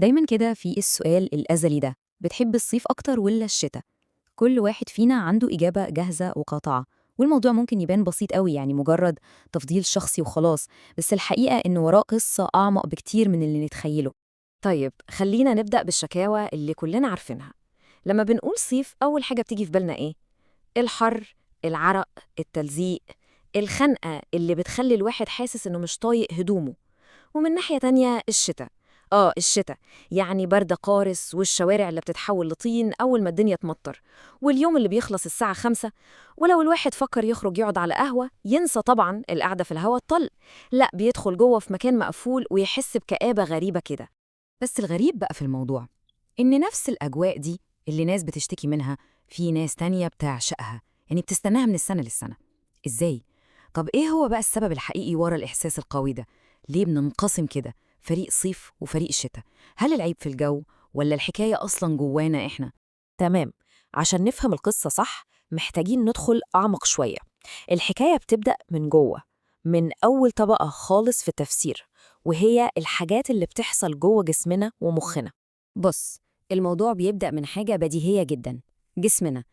دايما كده في السؤال الأزلي ده، بتحب الصيف أكتر ولا الشتاء؟ كل واحد فينا عنده إجابة جاهزة وقاطعة، والموضوع ممكن يبان بسيط قوي، يعني مجرد تفضيل شخصي وخلاص، بس الحقيقة إن وراه قصة أعمق بكتير من اللي نتخيله. طيب خلينا نبدأ بالشكاوى اللي كلنا عارفينها. لما بنقول صيف أول حاجة بتيجي في بالنا إيه؟ الحر، العرق، التلزيق، الخنقة اللي بتخلي الواحد حاسس إنه مش طايق هدومه. ومن ناحية تانية الشتاء، الشتاء يعني برد قارس والشوارع اللي بتتحول لطين أول ما الدنيا تمطر، واليوم اللي بيخلص الساعة 5، ولو الواحد فكر يخرج يقعد على قهوة ينسى طبعا القعدة في الهواء الطلق، لا بيدخل جوه في مكان مقفول ويحس بكآبة غريبة كده. بس الغريب بقى في الموضوع إن نفس الأجواء دي اللي ناس بتشتكي منها في ناس تانية بتعشقها، يعني بتستناها من السنة للسنة. إزاي؟ طب إيه هو بقى السبب الحقيقي ورا الإحساس القوي ده؟ ليه بننقسم كده فريق صيف وفريق شتاء؟ هل العيب في الجو ولا الحكاية أصلا جوانا إحنا؟ تمام، عشان نفهم القصة صح محتاجين ندخل أعمق شوية. الحكاية بتبدأ من جوه، من أول طبقة خالص في التفسير، وهي الحاجات اللي بتحصل جوه جسمنا ومخنا. بص، الموضوع بيبدأ من حاجة بديهية جدا، جسمنا.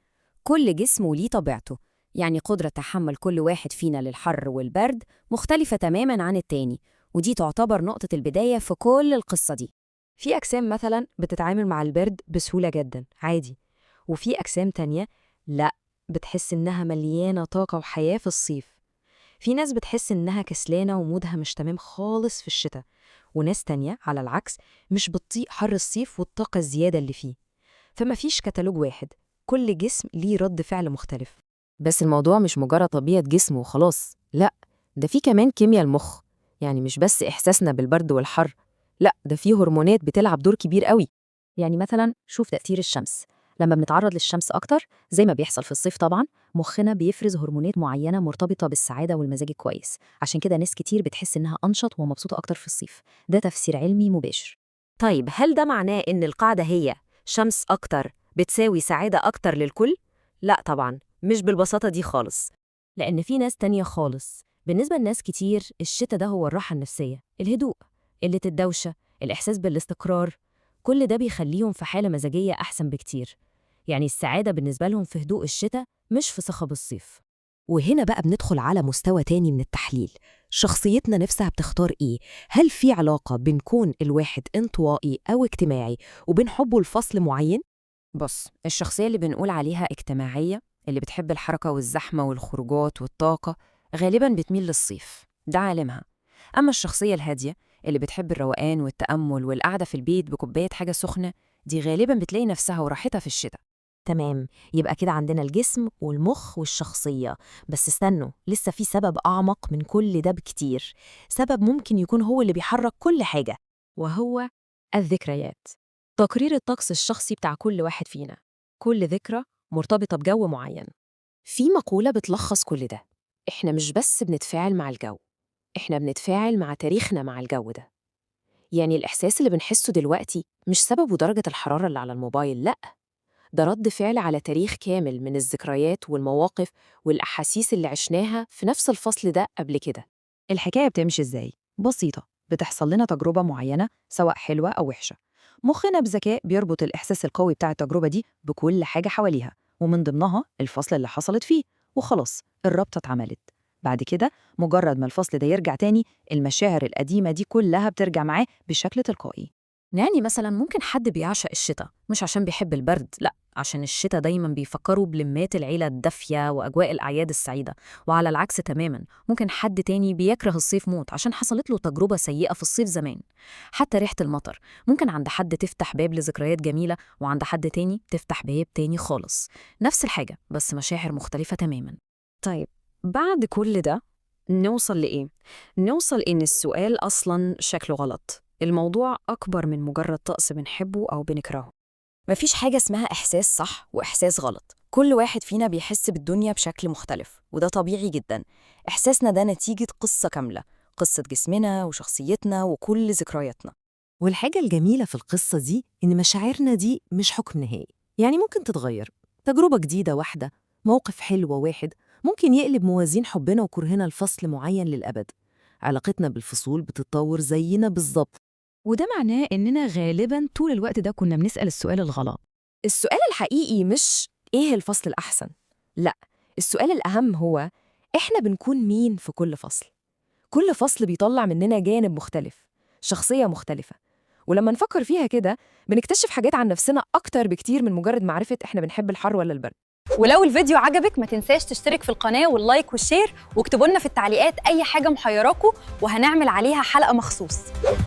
كل جسم وليه طبيعته، يعني قدرة تحمل كل واحد فينا للحر والبرد مختلفة تماما عن التاني، ودي تعتبر نقطة البداية في كل القصة دي. في أجسام مثلا بتتعامل مع البرد بسهولة جدا عادي، وفي أجسام تانية لا، بتحس إنها مليانة طاقة وحياة في الصيف. في ناس بتحس إنها كسلانة ومودها مش تمام خالص في الشتاء، وناس تانية على العكس مش بتطيق حر الصيف والطاقة الزيادة اللي فيه. فما فيش كتالوج واحد، كل جسم ليه رد فعل مختلف. بس الموضوع مش مجرد طبيعة جسم وخلاص، لا ده في كمان كيمياء المخ. يعني مش بس إحساسنا بالبرد والحر، لا ده في هرمونات بتلعب دور كبير قوي. يعني مثلا شوف تأثير الشمس، لما بنتعرض للشمس أكتر زي ما بيحصل في الصيف طبعا، مخنا بيفرز هرمونات معينة مرتبطة بالسعادة والمزاج الكويس، عشان كده ناس كتير بتحس إنها أنشط ومبسوطة أكتر في الصيف. ده تفسير علمي مباشر. طيب هل ده معناه إن القاعدة هي شمس أكتر بتساوي سعادة أكتر للكل؟ لا طبعا، مش بالبساطة دي خالص. لأن في ناس تانية خالص، بالنسبة لناس كتير الشتا ده هو الراحة النفسية، الهدوء، قلة الدوشة، الإحساس بالاستقرار، كل ده بيخليهم في حالة مزاجية أحسن بكتير. يعني السعادة بالنسبة لهم في هدوء الشتاء مش في صخب الصيف. وهنا بقى بندخل على مستوى تاني من التحليل، شخصيتنا نفسها بتختار إيه؟ هل في علاقة بين كون الواحد انطوائي أو اجتماعي وبين حبه لفصل معين؟ بص، الشخصية اللي بنقول عليها اجتماعية، اللي بتحب الحركة والزحمة والخروجات والطاقة، غالباً بتميل للصيف، ده عالمها. أما الشخصية الهادية اللي بتحب الروقان والتأمل والقعدة في البيت بكوباية حاجة سخنة، دي غالباً بتلاقي نفسها وراحتها في الشتاء. تمام، يبقى كده عندنا الجسم والمخ والشخصية. بس استنوا، لسه في سبب أعمق من كل ده بكتير، سبب ممكن يكون هو اللي بيحرك كل حاجة، وهو الذكريات. تقرير الطقس الشخصي بتاع كل واحد فينا، كل ذكرى مرتبطة بجو معين. في مقولة بتلخص كل ده، إحنا مش بس بنتفاعل مع الجو، إحنا بنتفاعل مع تاريخنا مع الجو ده. يعني الإحساس اللي بنحسه دلوقتي مش سببه درجة الحرارة اللي على الموبايل، لأ ده رد فعل على تاريخ كامل من الذكريات والمواقف والأحاسيس اللي عشناها في نفس الفصل ده قبل كده. الحكاية بتمشي إزاي؟ بسيطة، بتحصل لنا تجربة معينة سواء حلوة أو وحشة، مخنا بذكاء بيربط الإحساس القوي بتاع التجربة دي بكل حاجة حواليها، ومن ضمنها الفصل اللي حصلت فيه، وخلاص الرابطة اتعملت. بعد كده مجرد ما الفصل ده يرجع تاني، المشاعر القديمة دي كلها بترجع معاه بشكل تلقائي. يعني مثلا ممكن حد بيعشق الشتاء مش عشان بيحب البرد، لا عشان الشتاء دايما بيفكروا بلمات العيلة الدافية وأجواء الأعياد السعيدة. وعلى العكس تماما، ممكن حد تاني بيكره الصيف موت عشان حصلت له تجربة سيئة في الصيف زمان. حتى ريحة المطر ممكن عند حد تفتح باب لذكريات جميلة، وعند حد تاني تفتح باب تاني خالص. نفس الحاجة بس مشاعر مختلفة تماما. طيب بعد كل ده نوصل لإيه؟ نوصل إن السؤال أصلاً شكله غلط. الموضوع أكبر من مجرد طقس بنحبه أو بنكرهه. مفيش حاجة اسمها إحساس صح وإحساس غلط، كل واحد فينا بيحس بالدنيا بشكل مختلف، وده طبيعي جدا. إحساسنا ده نتيجة قصة كاملة، قصة جسمنا وشخصيتنا وكل ذكرياتنا. والحاجة الجميلة في القصة دي إن مشاعرنا دي مش حكم نهائي، يعني ممكن تتغير. تجربة جديدة واحدة، موقف حلو واحد، ممكن يقلب موازين حبنا وكرهنا لفصل معين للأبد. علاقتنا بالفصول بتتطور زينا بالظبط. وده معناه إننا غالباً طول الوقت ده كنا بنسأل السؤال الغلط. السؤال الحقيقي مش إيه الفصل الأحسن، لا، السؤال الأهم هو إحنا بنكون مين في كل فصل. كل فصل بيطلع مننا جانب مختلف، شخصية مختلفة، ولما نفكر فيها كده بنكتشف حاجات عن نفسنا أكتر بكتير من مجرد معرفة إحنا بنحب الحر ولا البرد. ولو الفيديو عجبك ما تنساش تشترك في القناة وال like وال share، واكتبوا لنا في التعليقات أي حاجة محيراكوا وهنعمل عليها حلقة مخصوص.